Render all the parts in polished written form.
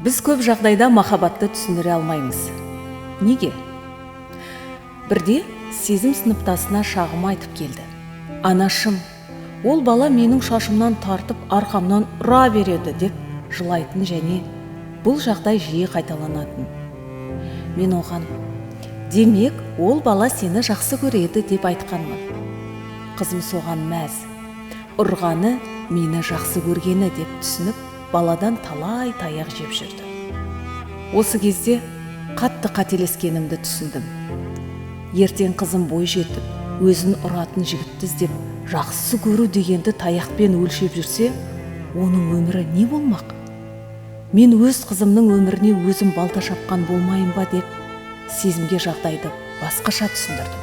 Біз көп жағдайда махаббатты түсіндіре алмаймыз. Неге? Бірде Сезім сыныптасына шағым айтып келді. «Анашым, ол бала менің шашымнан тартып, арқамнан ұра береді», – деп жылайтын және бұл жағдай жиі қайталанатын. Мен оған: «Демек, ол бала сені жақсы көреді», – деп айтқанмын. Қызым соған мәз, ұрғаны мені жақсы көргені деп түсініп, баладан талай таяқ жеп жүрді. Осы кезде қатты қателескенімді түсіндім. Ертең қызым бой жетіп, өзін ұратын жігітті іздеп, жақсы көру дегенді таяқпен өлшеп жүрсе, оның өмірі не болмақ? Мен өз қызымның өміріне өзім балта шапқан болмайын ба деп, Сезімге жағдайды басқаша түсіндірдім.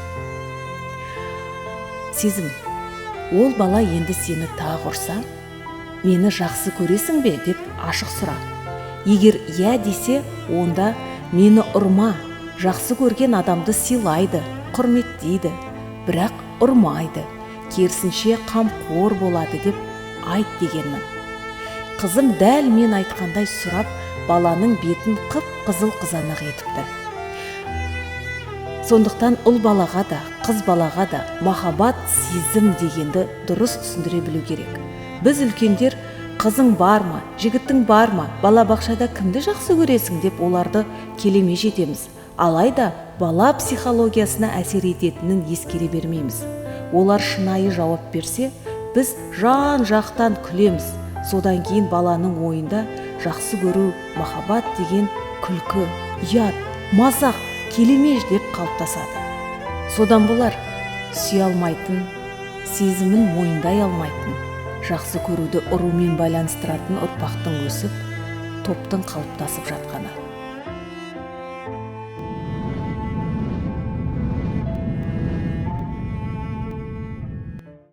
«Сезім, ол бала енді сені тағы ұрса, мені жақсы көресің бе деп ашық сұра. Егер иә десе, онда мені ұрма. Жақсы көрген адамды сыйлайды, құрметтейді, бірақ ұрмайды, керісінше қамқор болады деп айт», – дегенмін. Қызым дәл мен айтқандай сұрап, баланың бетін қып қызыл қызанақ етіпті. Сондықтан ұл балаға да, қыз балаға да махаббат, сезім дегенді дұрыс түсіндіре білу керек. Біз, үлкендер, «Қызың бар ма, жігітің бар ма, балабақшада кімді жақсы көресің?» деп оларды келеме жетеміз. Алайда бала психологиясына әсер ететінін ескере бермейміз. Олар шынайы жауап берсе, біз жан жақтан күлеміз. Содан кейін баланың ойында жақсы көру, махаббат деген күлкі, ұят, мазақ, келемеж деп қалыптасады. Содан болар, сүйе алмайтын, сезімін мойындай алмайтын, жақсы көруді ұрумен байланыстыратын ұрпақтың өсіп, топтың қалыптасып жатқаны.